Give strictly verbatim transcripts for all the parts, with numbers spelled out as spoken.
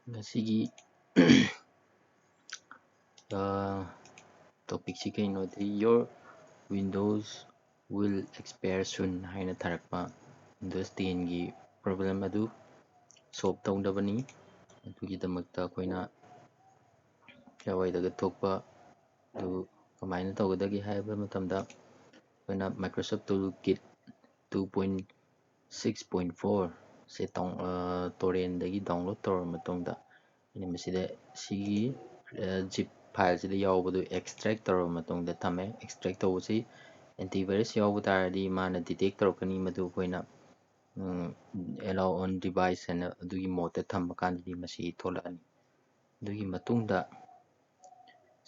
ꯉꯁꯤꯒꯤ ꯇꯣꯄꯤꯛꯁꯤ ꯀꯩꯅꯣꯗꯤ, "Your Windows will expire soon" ꯍꯥꯏꯅ ꯊꯥꯔꯛꯄ ꯋꯤꯟꯗꯣꯁ ꯇꯦꯟꯒꯤ ꯄ꯭ꯔꯣꯕ꯭ꯂꯦꯝ ꯑꯗꯨ ꯁꯣꯜꯕ ꯇꯧꯅꯕꯅꯤ꯫ ꯑꯗꯨꯒꯤꯗꯃꯛꯇ ꯑꯩꯈꯣꯏꯅ ꯀꯋꯥꯏꯗꯒ ꯊꯣꯛꯄ ꯑꯗꯨ ꯀꯃꯥꯏꯅ ꯇꯧꯒꯗꯒꯦ ꯍꯥꯏꯕ ꯃꯇꯝꯗ, ꯑꯩꯈꯣꯏꯅ Microsoft Toolkit two point six point four ꯁꯦ ꯇꯣꯔꯦꯟꯗꯒꯤ ꯗꯥꯎꯟꯂꯣꯗ ꯇꯧꯔꯕ ꯃꯇꯨꯡꯗ, ꯑꯩꯅ ꯃꯁꯤꯗ ꯁꯤꯒꯤ zip ꯐꯥꯏꯜꯁꯤꯗ ꯌꯥꯎꯕꯗꯨ ꯑꯦꯛꯁꯇ꯭ꯔꯦꯛ ꯇꯧꯔꯕ ꯃꯇꯨꯡꯗ ꯊꯝꯃꯦ꯫ ꯑꯦꯛꯁꯇ꯭ꯔꯦꯛ ꯇꯧꯕꯁꯤ ꯑꯦꯟꯇꯤꯚꯥꯏꯔꯁ ꯌꯥꯎꯕ ꯇꯥꯔꯗꯤ ꯃꯥꯅ ꯗꯤꯇꯦꯛ ꯇꯧꯔꯛꯀꯅꯤ, ꯃꯗꯨ ꯑꯩꯈꯣꯏꯅ allow on device ꯍꯥꯏꯅ ꯑꯗꯨꯒꯤ ꯃꯣꯠꯇ ꯊꯝꯕ ꯀꯥꯟꯗꯗꯤ ꯃꯁꯤ ꯊꯣꯛꯂꯛꯑꯅꯤ꯫ ꯑꯗꯨꯒꯤ ꯃꯇꯨꯡꯗ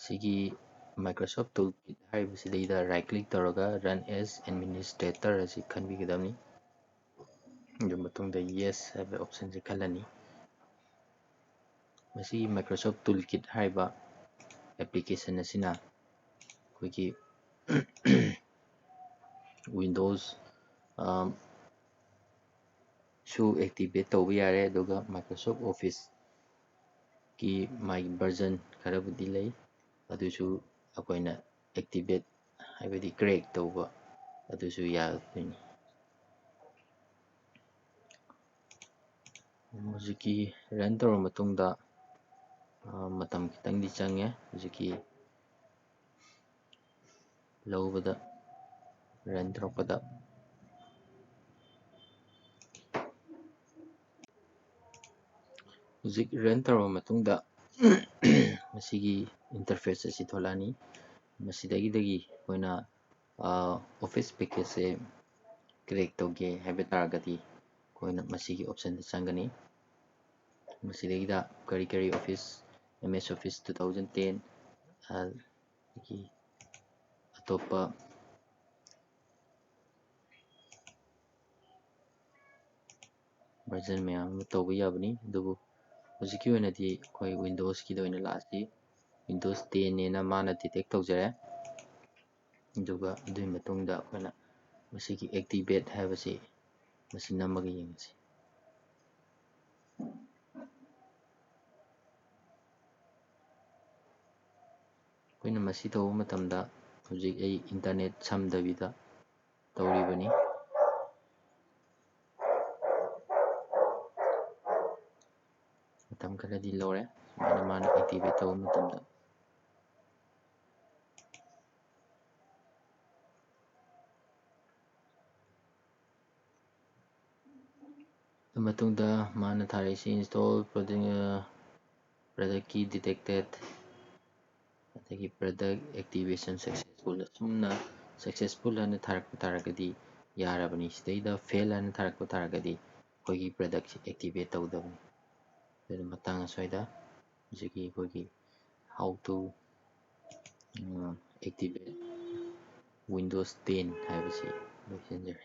ꯁꯤꯒꯤ Microsoft Toolkit ꯍꯥꯏꯔꯤꯕꯁꯤꯗꯩꯗ right click ꯇꯧꯔꯒ Run as Administrator ꯑꯁꯤ ꯈꯟꯕꯤꯒꯗꯕꯅꯤ꯫ ꯑꯗꯨ ꯃꯇꯨꯡꯗ Yes ꯍꯥꯏꯕ ꯑꯣꯞꯁꯟꯁꯤ ꯈꯜꯂꯅꯤ꯫ ꯃꯁꯤꯒꯤ Microsoft Toolkit ꯍꯥꯏꯔꯤꯕ ꯑꯦꯄ꯭ꯂꯤꯀꯦꯁꯟ ꯑꯁꯤꯅ ꯑꯩꯈꯣꯏꯒꯤ ꯋꯤꯟꯗꯣꯁ ꯁꯨ ꯑꯦꯛꯇꯤꯚꯦꯠ ꯇꯧꯕ ꯌꯥꯔꯦ, ꯑꯗꯨꯒ Microsoft Office ꯀꯤ ꯃꯥꯒꯤ ꯚꯔꯖꯟ ꯈꯔꯕꯨꯗꯤ ꯂꯩ, ꯑꯗꯨꯁꯨ ꯑꯩꯈꯣꯏꯅ ꯑꯦꯛꯇꯤꯚꯦꯠ ꯍꯥꯏꯕꯗꯤ ꯀ꯭ꯔꯦꯛ ꯇꯧꯕ ꯑꯗꯨꯁꯨ ꯌꯥꯒꯗꯣꯏꯅꯤ꯫ ꯍꯧꯖꯤꯛꯀꯤ ꯔꯟ ꯇꯧꯔꯕ ꯃꯇꯨꯡꯗ, ꯑ, ꯃꯇꯝ ꯈꯤꯇꯪꯗꯤ ꯆꯪꯉꯦ ꯍꯧꯖꯤꯛꯀꯤ ꯂꯧꯕꯗ, ꯔꯟ ꯇꯧꯔꯛꯄꯗ꯫ ꯍꯧꯖꯤꯛ ꯔꯟ ꯇꯧꯔꯕ ꯃꯇꯨꯡꯗ ꯃꯁꯤꯒꯤ ꯏꯟꯇꯔꯐꯦꯁ ꯑꯁꯤ ꯊꯣꯛꯂꯛꯑꯅꯤ꯫ ꯃꯁꯤꯗꯒꯤꯗꯒꯤ ꯑꯩꯈꯣꯏꯅ, ꯑ, ꯑꯣꯐꯤꯁ ꯄꯦꯀꯦꯖꯁꯦ ꯀ꯭ꯔꯦꯛ ꯇꯧꯒꯦ ꯍꯥꯏꯕ ꯇꯥꯔꯒꯗꯤ ꯑꯩꯈꯣꯏꯅ ꯃꯁꯤꯒꯤ ꯑꯣꯞꯁꯟꯗ ꯆꯪꯒꯅꯤ꯫ ꯃꯁꯤꯗꯩꯗ ꯀꯔꯤ ꯀꯔꯤ office, MS Office two thousand ten, ꯑꯗꯒꯤ ꯑꯇꯣꯞꯄ ꯚꯔꯖꯟ ꯃꯌꯥꯝ ꯑꯃ ꯇꯧꯕ ꯌꯥꯕꯅꯤ, ꯑꯗꯨꯕꯨ ꯍꯧꯖꯤꯛꯀꯤ ꯑꯣꯏꯅꯗꯤ ꯑꯩꯈꯣꯏ ꯋꯤꯟꯗꯣꯁꯀꯤꯗ ꯑꯣꯏꯅ ꯂꯥꯛꯑꯁꯤ꯫ ꯋꯤꯟꯗꯣꯁ ꯇꯦꯟꯅꯦꯅ ꯃꯥꯅ ꯗꯤꯇꯦꯛ ꯇꯧꯖꯔꯦ꯫ ꯑꯗꯨꯒ ꯑꯗꯨꯒꯤ ꯃꯇꯨꯡꯗ ꯑꯩꯈꯣꯏꯅ ꯃꯁꯤꯒꯤ ꯑꯦꯛꯇꯤꯚꯦꯠ ꯍꯥꯏꯕꯁꯤ ꯃꯁꯤ ꯅꯝꯃꯒ ꯌꯦꯡꯉꯁꯤ꯫ ꯑꯩꯈꯣꯏꯅ ꯃꯁꯤ ꯇꯧꯕ ꯃꯇꯝꯗ ꯍꯧꯖꯤꯛ ꯑꯩ internet ꯁꯝꯗꯕꯤꯗ ꯇꯧꯔꯤꯕꯅꯤ꯫ ꯃꯇꯝ ꯈꯔꯗꯤ ꯂꯧꯔꯦ ꯁꯨꯃꯥꯏꯅ ꯃꯥꯅ activate ꯇꯧꯕ ꯃꯇꯝꯗ꯫ ꯑꯗꯨ ꯃꯇꯨꯡꯗ ꯃꯥꯅ ꯊꯥꯔꯛꯏꯁꯤ install product, product key detected, ꯑꯗꯒꯤ product activation successful, ꯑꯁꯨꯝꯅ successful ꯍꯥꯏꯅ ꯊꯥꯔꯛꯄ ꯇꯥꯔꯒꯗꯤ ꯌꯥꯔꯕꯅꯤ꯫ ꯁꯤꯗꯩꯗ fail ꯍꯥꯏꯅ ꯊꯥꯔꯛꯄ ꯇꯥꯔꯒꯗꯤ ꯑꯩꯈꯣꯏꯒꯤ productꯁꯤ activate ꯇꯧꯗꯕꯅꯤ꯫ ꯑꯗꯨꯅ ꯃꯇꯥꯡ ꯑꯁ꯭ꯋꯥꯏꯗ ꯍꯧꯖꯤꯛꯀꯤ ꯑꯩꯈꯣꯏꯒꯤ how to, um, activate Windows ten ꯍꯥꯏꯕꯁꯤ ꯂꯣꯏꯁꯤꯟꯖꯔꯦ꯫